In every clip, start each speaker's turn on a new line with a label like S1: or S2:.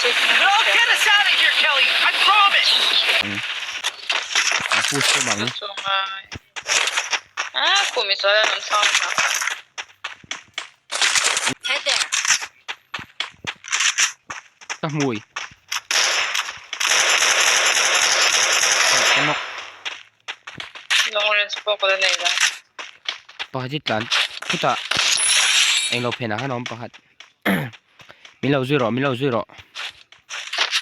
S1: An push tum ang. Ka hmui. Ka nawk.
S2: Long range pawh ka la nei lo.
S1: Pakhat hi tlan khutah englo phenah khan a awm pakhat. Min lo zui rawh, min lo zui rawh.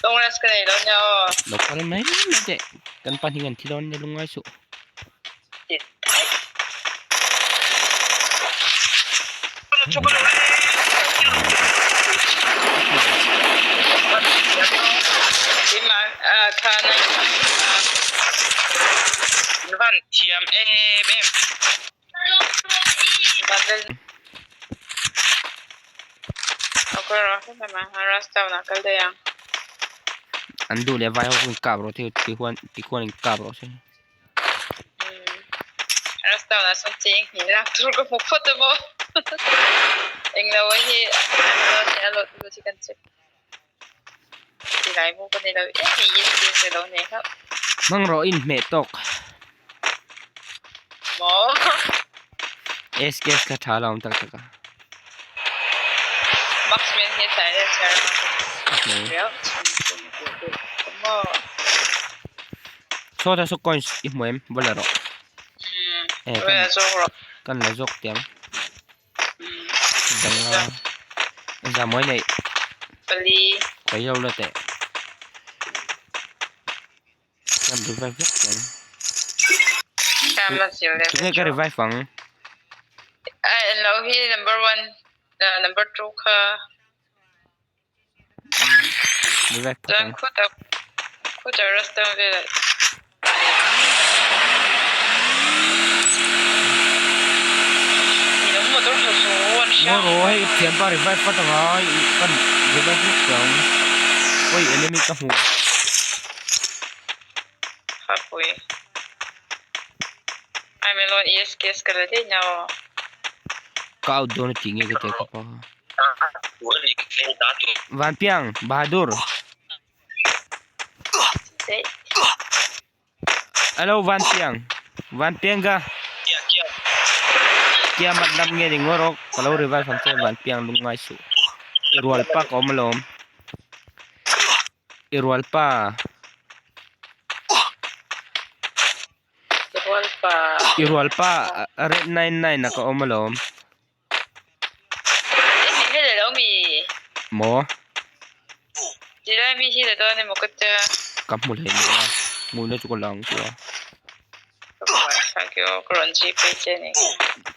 S2: Long range ka nei lo nia aw.
S1: Lo kal mai mai teh. Kan pahnih kan thi dawn nia lungngai suh.
S3: Van thiam em em.
S1: An duh leh vai ho chu in kap rawh se ti huan ti khuan in kap rawh se.
S2: Restaurant ah sawn cheng hnih lak tur ka hmu phawt a maw englo a hi a lot lut hi kan check tilai mu ka ni lo em mai yes yes a lo nei hlauh.
S1: Hmang rawh in hmeh tawk.
S2: Maw.
S1: SKS kha tha lo awm tak tak a.
S2: Marksman hi silencer a riau maw.
S1: Saw ta saw coins i hmu em va la rawh.
S2: Eh kan
S1: kan la zawk tiang. Danga za mawi nei.
S2: Pali.
S1: Kai lo la teh. Kan revive vek tiang. Tunge ka revive ang.
S2: Ai lo hi number 1 number 2 kha. Chuan khutah khutah restaurant velah motor tha chu an hria
S1: Maw hei thianpa revive vat anga kan revive vek tawh ang oi enemy ka hmu
S2: Hapui I'm alone ESKS ka la daih na aw
S1: Ka out dawn a tih nge ka teh khawp a. Vanpiang Bahadur. Hello Vanpiang. Vanpiang ka. Kia mat lam nge ni ngawrok ka lo revive ang che Vanpiang lungngai suh. I rual pa ka awm alawm. I rual pa. I rual pa red 99 a ka awm alawm. Maw? Ka hmu hle mai a, hmuhna chu ka la ang chu a.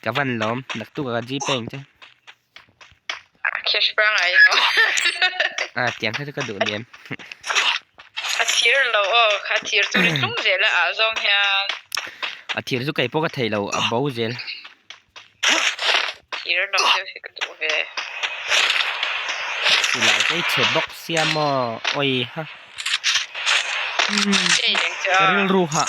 S1: Ka van lawm, naktuk ah ka gpay ang che. Ah tiang kha chu ka duh ni em. A thir chu kei pawh ka thei lo, a bo zel.
S2: Thir lam deuh hi ka duh ve.
S1: Silai te i chhe bawk sia maw awi ha. Ka rilru hah.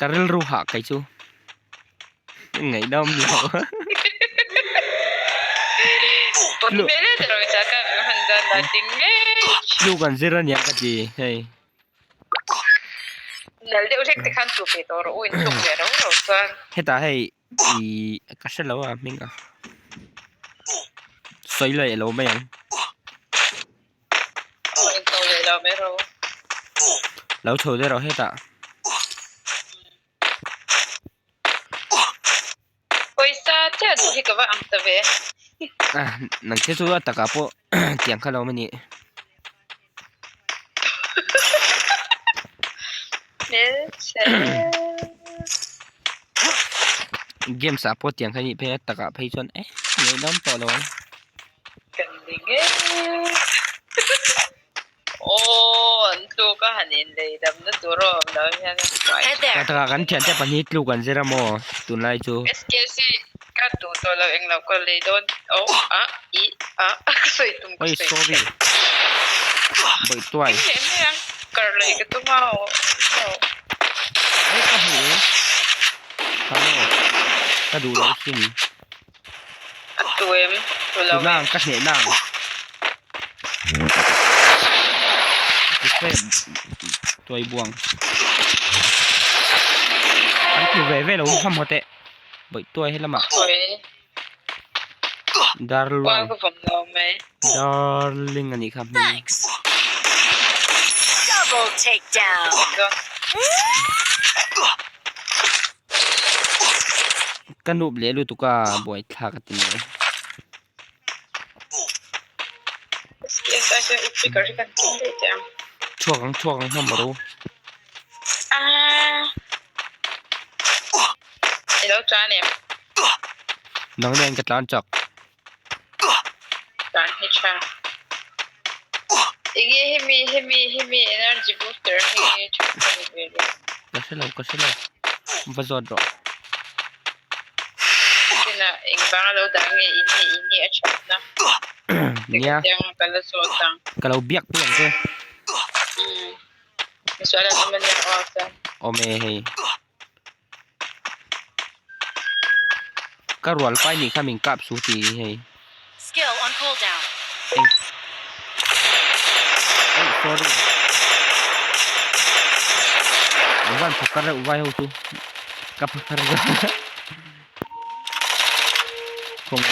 S1: Ka rilru hah kei chu. Ngaihdam lo. Tluk an zir ania ka ti hei. Hetah hei ih ka hre lo a hming a. Sawi leh lo mai ang. Lo chho deuh rawh hetah.
S2: Pawisa chiah duh hi ka va ang ta ve.
S1: Ah, nang te chu a takah pawh tiang kha lo awm a nih. Games ah pawh tiang kha nih phei a takah phei chuan eh ngaihdam tawh lo ang.
S2: Kan ni ngei. Aw an tluk a han inlei damna tur a awm lo hian a buai.
S1: Ka taka kan thiante pahnih tluk an zir a maw tunlai chu.
S2: SKC ka duh tawh lo englo ka lei dawn oh a i a ka sawi tum ka
S1: Oi
S2: sawi
S1: sorry. Bawih tuai.
S2: Eng leh mai ang kar lei ka tum a aw no.
S1: Oi ka hmu e. Hello. Ka duh lo sin.
S2: A tu em? Tu lo
S1: em? Nang ka hneh nang. Ti fe tuai buang. An tu ve ve lo ham hote. Boi tuai helama. Darluang. Darling ani kha hming.
S4: Double takedown.
S1: Ka nup leh lutuk a buai thlak a ti mai. Chhuak ang chhuak ang hmam ro. Nang nen ka tlan chak.
S2: Tlan hi tha. Enge hemi hemi hemi energy booster hi tha ka ni ve le.
S1: Ka hre lo ka hre lo. Va zawt rawh.
S2: Tina eng vang a lo dah nge in hi in hi a that na.
S1: Nia.
S2: Tiang ka la zawt ang.
S1: Ka lo biak pui ang che.
S2: Umm. Misual an awm ania aw chuan.
S1: Awm e hei. Ka rual pai nih kha min kap su ti hei.
S4: Skill on cooldown.
S1: Eng. Oi sorry. An van phakar reuh vai ho chu. Ka phakar zo. Khawng.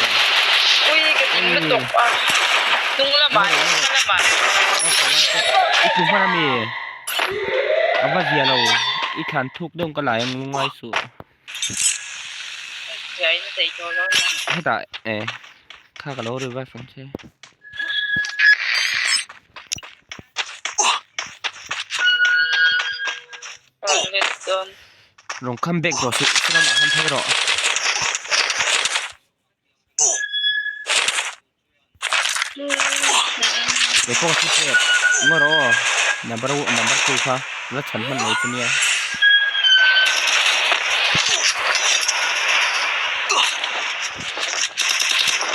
S2: Ui ka ding lutuk a. Hnung lamah hnung lamah.
S1: I tlu hman ami. A va zia lo. I thlan thuk deuh ka lai ang lungai suh.
S2: Zia in a zei tawh lo nia.
S1: Hetah eh kha ka lo revive ang che. Rawn come back rawh suh salamah khan phei rawh. Kei pawh ka hre ngaw rawh aw number number 2 kha la chhan hman lo chu nia.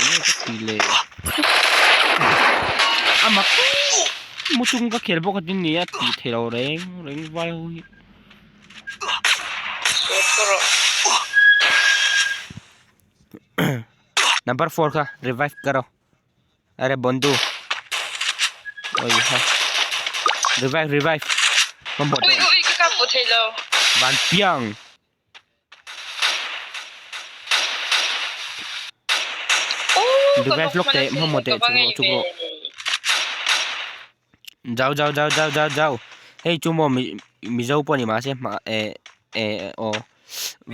S1: Enge ka ti le a mak mu chung ka khel bawk a tin nia tih theih loh reng reng vai ho hi. Number 4 kha revive karo are bondu oi ha revive revive mambo
S2: Ui ui ka kap thei lo.
S1: Van piang. Revive lok teh mambo teh chu chu ro. Jau jau jau jau jau jau hei chu maw mi mizo pawh ni mahse hma eh eh aw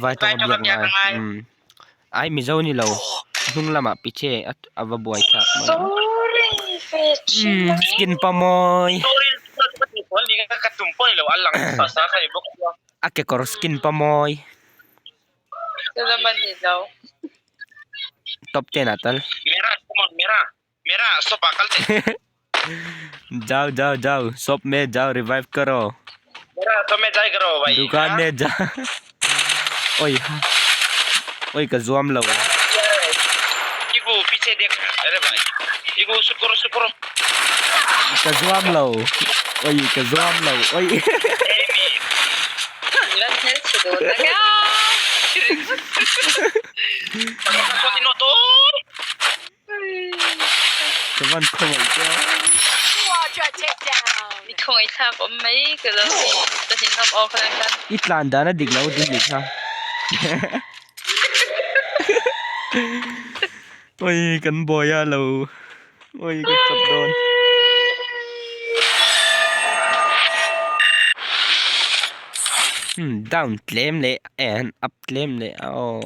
S1: vai tawng a biak ngai umm ai mizo ni lo hnung lamah piche a va buai thlak mai umm skin pa mawi a kekawr skin pa mawi top ten ah tal. जाओ जाओ जाओ शॉप में जाओ रिवाइव करो दुकान में जा oi oi ka zuam lo ka zuam lo oi ka zuam lo oi Ka van khawngaih che a.
S2: Mi khawngaih thlak awm mai ka lo ti ka hlim hlawm aw khalai khan.
S1: I tlan dan a dik lo ding nih kha. Oi kan buai a lo. Oi ka chap dawn. Hmm down tlem leh eh up tlem leh a aw.